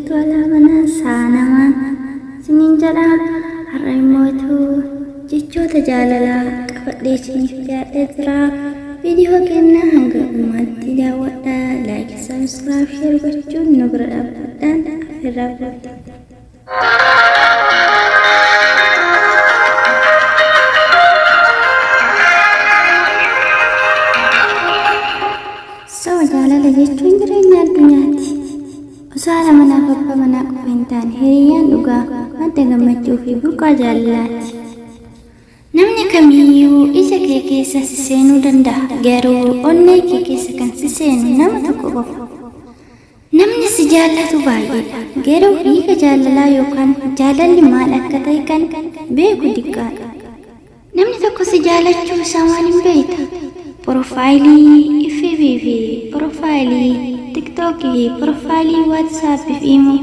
Jirtu alaa saanamaan isiniin jedha. Har'a immoo jechoota jaalalaa qabadhee isiniif dhiyaadhee jira. Viidiyoo keenya hanga dhumaatti daawwadhaa. Like, subscribe, share gochuun nu bira dhaabbadhaan affeerraa kooti. Saba jaalala jechuun jireenya addunyaati. Osoo haadha manaaf abbaa manaa qofa hin taane hiriyyaan dhugaa madda gammachuu fi burqaa jaalalaati. Namni kamiyyuu ija kee keessa si seenuu danda'a. Garuu onnee kee keessa kan si seenu nama tokko qofa. Namni si jaallatu baay'eedha. Garuu hiika jaalalaa yookaan jaalalli maal akka ta'e kan beeku xiqqaadha. Namni tokko si jaalachuu isaa maaliin beekta? Piroofaayilii FB fi piroofaayilii TikTok fi piroofaayilii WhatsApp fi Imo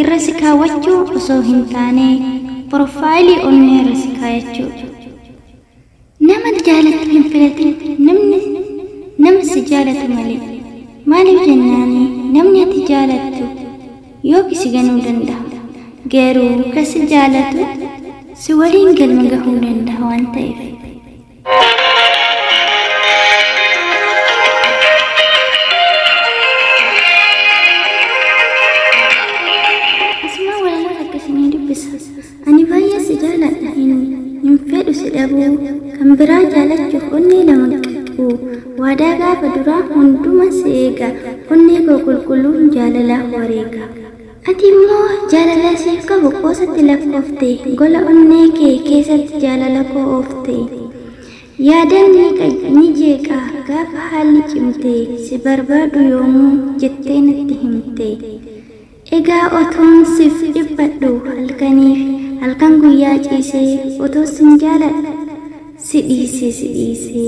irra si kaawwachuu osoo hin taane piroofaayilii onnee irra si kaayachuu. Nama jaalattu hin filatin, namni nama si jaalatu malee. Maaliif jennaani namni ati jaalattu yookiin si ganuu danda'a. Garuu kan si jaalatu si waliin galma gahuu danda'a waan ta'eef. Asumaan walaloo takka isinii dubbisa. Ani baay'ee si jaaladha, hin fedhu si dhabuu, kan biraa jaalachuuf onnee lama qabu. Waadaa gaafa duraa hunduma si eega, onnee koo qulqulluun jaalalaaf wareega. Ati immoo jaalala siif qabu qoosatti lakkoofte, gola onnee kee keessatti jaalala koo oofte. Yaadan ni jeeqa gaafa haalli cimte, si barbaadu yoomuu jettee natti himte. Egaa otoon siif dhiphadhu halkaniif halkan guyyaa ciisee otoo sin jaaladha si dhiise si dhiise.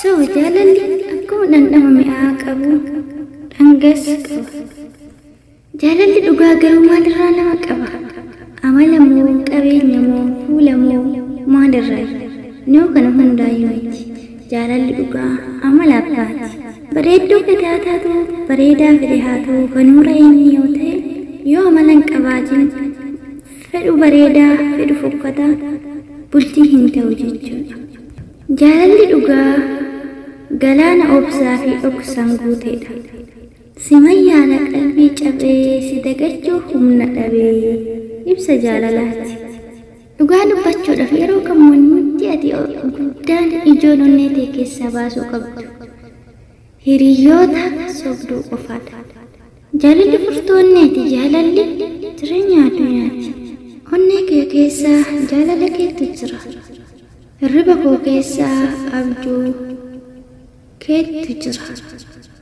So jaalalli akkuma dhandhama mi'aa qabu dhangas qaba. Jaalalli dhugaa garuu maalirraa nama qaba? Amala moo, qabeenya moo, fuula moo, maalirraa? Noo kana hundaayyuu miti. Jaalalli dhugaa amala abbaati. Bareedduu fedhe haa taatu, bareedaa fedhe haa ta'u, kanuura inni yoo ta'e yoo amala hin qabaatin fedhu bareedaa fedhu fokkataa bultii hin ta'u jechuudha. Jaalalli dhugaa galaana obsaa fi dhoksaan guuteedha. Simayyaana qalbii cabee si dagachuu humna dhabee ibsa jaalalaati. Dhugaa dubbachuudhaaf yeroo kam wanti ati guddaan ijoon onnee tee keessaa baasuu qabdu hiriyoota sobduu qofaadha. Jaalalli furtuu onneeti. Jaalalli jireenya addunyaati. Onnee kee keessaa jaalala keetu jira. Hirriba koo keessaa abjuu keetu jira.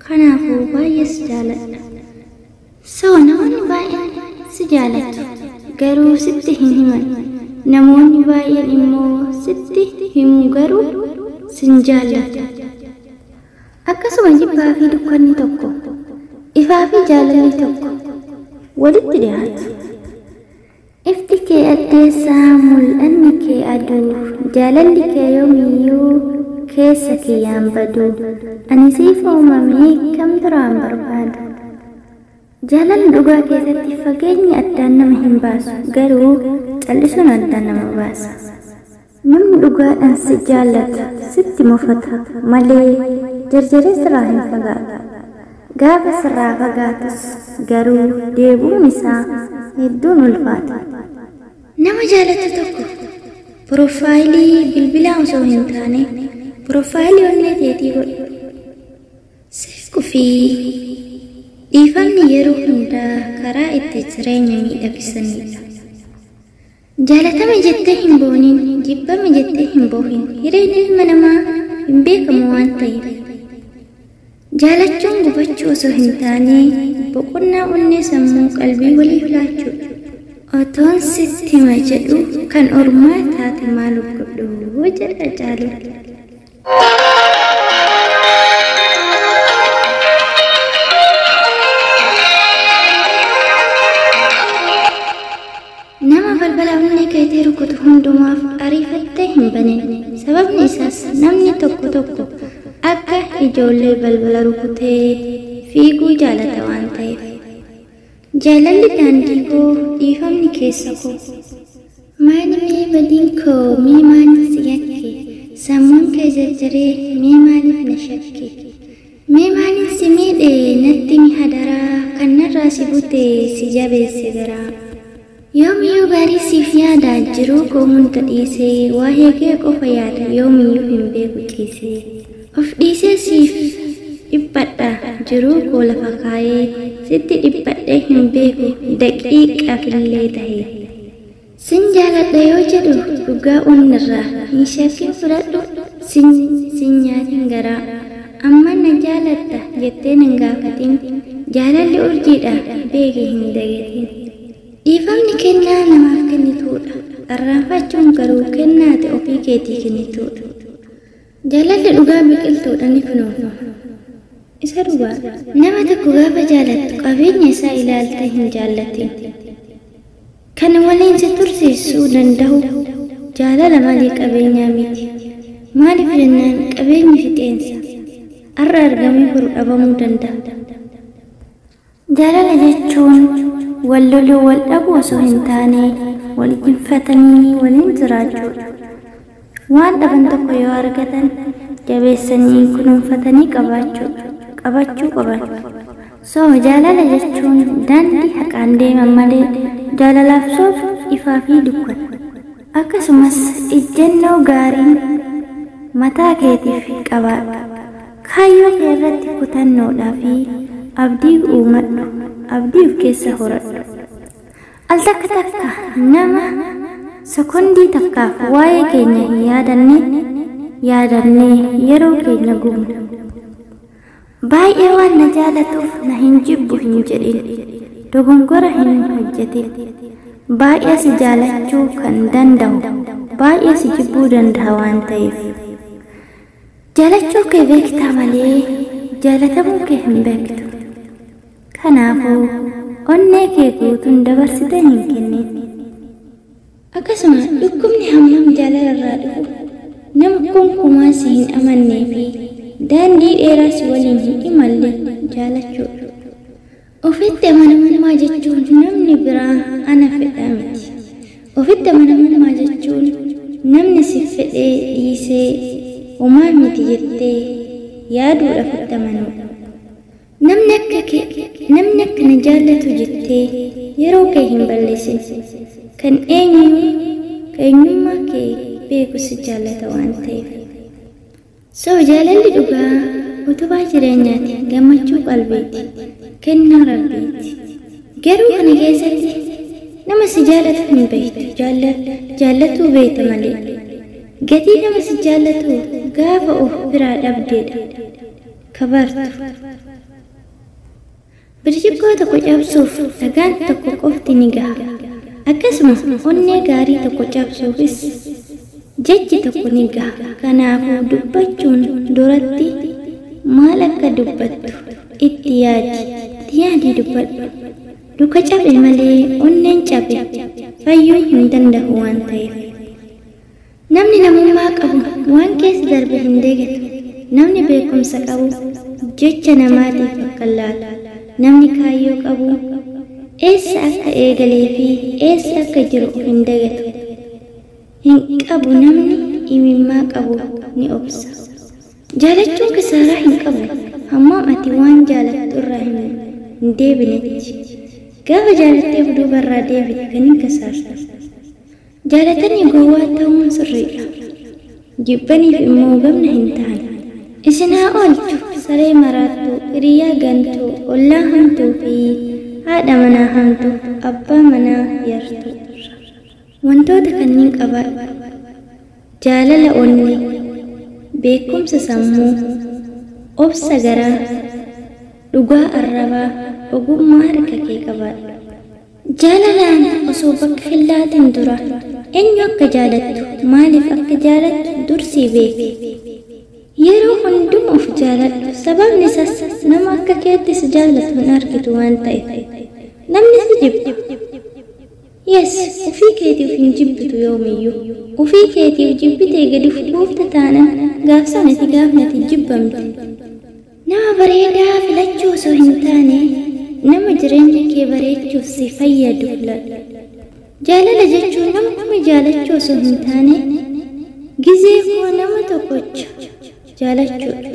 Kanaafuu baay'ee si jaaladha. So namoonni baay'een si jaalatu garuu sitti hin himan. Namoonni baay'een immoo sitti himu garuu sin jaallatu. Akkasuma jibbaa fi dukkanni tokko, ifaa fi jaalalli tokko walitti dhiyaatu. Ifti kee addeessaa, mul'anni kee aduu, jaalalli kee yoomiyyuu keessa kiyyaan badu. Ani siif uumamee kan biraan barbaadu. Jaalalli dhugaa keessatti fageenyi addaan nama hin baasu, garuu callisuun addaan nama baasa. Namni dhugaadhaan si jaallatu sitti mufata malee jarjaree sirraa hin fagaatu. Gaafa sirraa fagaatus garuu deebi'uun isaa hedduun ulfaata. Nama jaalattu tokko piroofaayilii bilbilaa osoo hin taane piroofaayilii onnee teetii godhu. Seequu fi dhiifamni yeroo hundaa karaa itti jireenya miidhagsanidha. Jaalatame jettee hin boonin, jibbame jettee hin boohin. Hireen ilma namaa hin beekamu waan ta'eef. Jaalachuun gubachuu osoo hin taane boqonnaa onnee sammuu qalbii waliif laachuudha. Otoon sitti hima jedhu kan ormaa taate maal godhu jedha Caaluun. Nama balbala onnee keetii rukutu rukutu hundumaaf ariifattee hin banin. Sababni isaas namni tokko tokko akka ijoollee balbala rukutee fiiguu jaalata waan ta'eef. Jaalalli daandii koo, dhiifamni keessa koo. Maali mee badiin koo, mee maaliif si yakke? Sammuun kee jarjaree mee maaliif na shakke? Mee maaliin si miidhe natti mi hadaraa, kan narraa si bute si jabeesse garaa. Yoomiyyuu gaarii siif yaada, jiruu koo hunda dhiisee waa'ee kee qofa yaada, yoomiyyuu hin beeku ciisee. Of dhiisee siif dhiphadha, jiruu koo lafa kaayee sitti dhiphadhee hin beeku daqiiqaafillee tahe. Sin jaaladha yoo jedhu dhugaa onnirraa, hin shakkin fudhadhu sin nyaatin garaa. Amma na jaalatta jettee nan gaafatin, jaalalli urjiidha beeki hin dagatin. Dhiifamni kennaa namaaf kennituudha. Irraanfachuun garuu kennaa ati ofii keetii kennituudha. Jaalalli dhugaa biqiltuudha, ni kunuunfama. Isa dhugaa. Nama tokko gaafa jaalattu qabeenya isaa ilaaltee hin jaallatin. Kan waliin si tursiisuu danda'u jaalala malee qabeenyaa miti. Maaliif jennaan qabeenyi fixeensa. Har'a argamee boru dhabamuu danda'a. Jaalala jechuun wal loluu wal dhabuu osoo hin taane wal ijinfatanii waliin jiraachuudha. Waan dhaban tokko yoo argatan jabeessanii kunuunfatanii qabachuu qaban. So jaalala jechuun daandii haqaan deeman malee jaalalaaf soofu ifaa fi dukkana. Akkasumas ejjennoo gaariin mataa keetiif qabaadhu. Kaayyoo kee irratti kutannoodhaa fi abdii uumadhu, abdii of keessa horadhu. Al takka takka nama sekondii takkaaf waa'ee keenya hin yaadanne yaadannee yeroo keenya gubna. Baay'ee waan na jaalatuuf na hin jibbu hin jedhin, dogongora hin hojjetin. Baay'ee si jaalachuu kan danda'u baay'ee si jibbuu danda'a waan ta'eef. Jaalachuu kee beektaa malee jaalatamuu kee hin beektu. Kanaafuu onnee kee guutuun dabarsitee hin kennin. Akkasuma dhukkubni hammam jaalalarraa dhufu nama gonkumaa si hin amannee fi daandii dheeraa si waliin hin imalle jaalachuudha. Ofitti amanamummaa jechuun namni biraa ana fedhaa miti. Ofitti amanamummaa jechuun namni si fedhee dhiisee homaa miti jettee yaaduudha ofitti amanuudha. Namni akka na jaallatu jettee yeroo kee hin balleessin. Kan eenyummaa kee beeku si jaallata waan ta'eef. So jaalalli dhugaa utubaa jireenyaati, gammachuu qalbiiti, kennaa rabbiiti. Garuu kana keessatti nama si jaallatu hin beektu, jaallatuu beekta malee. Gatii nama si jaallatu gaafa of biraa dhabdeedha kabartu. Birciqqoo tokko cabsuuf dhagaan tokko qofti ni gaha. Akkasuma onnee gaarii tokko cabsuufis jechi tokko ni gaha. Kanaafuu dubbachuun duratti maal akka dubbattu itti yaadi. Itti yaadii dubbadhu. Luka cabe malee onneen cabe fayyuu hin danda'u waan ta'eef. Namni namummaa qabu waan keessa darbe hin dagatu. Namni beekumsa qabu jecha namaatiif akka laatu. Namni kaayyoo qabu eessa akka eegalee fi eessa akka jiru of hin dagatu. Hin qabu namni imimmaa qabu ni obsa. Jaalachuun kisaaraa hin qabu. Hammam ati waan jaalattu irraa hin deebinetti. Gaafa jaalattee duuba irraa deebite kan hin kasaartu. Jaalatanii gowwaa ta'uun sirriidha. Jibbaniif immoo gamna hin ta'an. Isin haa oolchu saree maraattuu, hiriyaa gantuu, ollaa hamtuu fi haadha manaa hamtuu, abbaa manaa yartuu. Wantoota kanneen qabaadhu. Jaalala onnee, beekumsa sammuu, obsa garaa, dhugaa arrabaa, ogummaa harka kee qabaadhu. Jaalalaan osoo bakka hin laatin dura eenyu akka jaalattu, maaliif akka jaalattu dursii beeki. Yeroo hundumaa of jaaladhu. Sababni isaas nama akka keetti si jaallatu hin argitu waan ta'eef. Namni si jibba. Yes, ofii keetiif hin jibbitu yoomiyyuu. Ofii keetiif jibbitee gadi buufta taanaan gaaf sanatti gaafnati jibbamte. Nama bareedaa filachuu osoo hin taane nama jireenya kee bareechuuf si fayyadu filadhu. Jaalala jechuun nama kuma jaalachuu osoo hin taane gizee koo nama tokkocha jaalachuudha.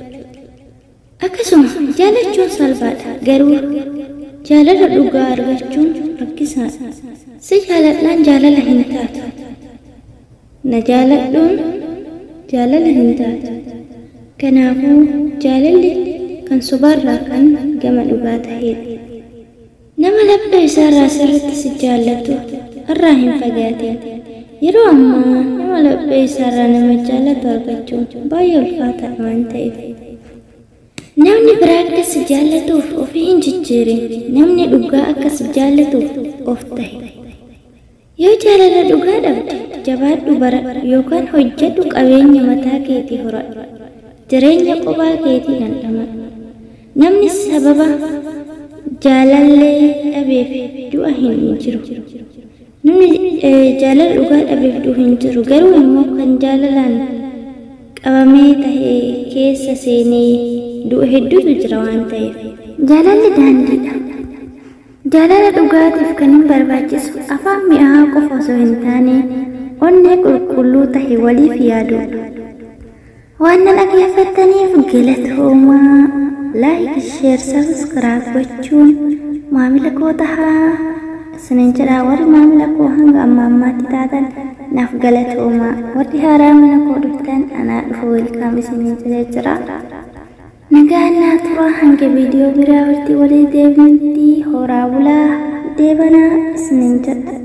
Akkasuma jaalachuun salphaadha, garuu jaalala dhugaa argachuun rakkisaadha. Si jaaladhaan jaalala hin taatu. Na jaaladhuun jaalala hin taatu. Kanaafuu jaalalli kan sobaarraa kan gama dhugaa ta'edha. Nama laphee isaarraa sirriitti si jaallatu irraa hin fagaatin. Yeroo ammaa nama laphee isaarraa nama jaallatu argachuun baay'ee ulfaataadha waan ta'eef. Namni biraa akka si jaallatuuf ofii hin jijjiirin. Namni dhugaa akka si jaallatuuf of tahi. Yoo jaalala dhugaa dhabde jabaadhu baradhu yookaan hojjedhu, qabeenya mataa keetii horadhu. Jireenya kophaa keetii dhandhamadhu. Namni sababa jaalallee dhabeef du'a hin jiru. Namni jaalala dhugaa dhabeef du'u hin jiru. Garuu immoo kan jaalalaan qabamee tahee keessa seenee du'a hedduutu jira waan ta'eef. Jaalalli daandiidha. Jaalala dhugaatiif kan hin barbaachisu afaan mi'aawaa qofa osoo hin taane onnee qulqulluu tahe waliif yaaduudha. Waan na dhaggeeffattaniif galatoomaa. Like, share, subscribe gochuun maamila koo tahaa isinin jedha. Warri maamila koo hanga amma ammaatti taatan naaf galatoomaa. Warri haaraa mana koo dhuftan anaa dhufu, welcome isinin jedhee jira. Nagaan naa tura, hanga viidiyoo biraa walitti walii deebinutti horaa bulaa deebanaa isinin jedha.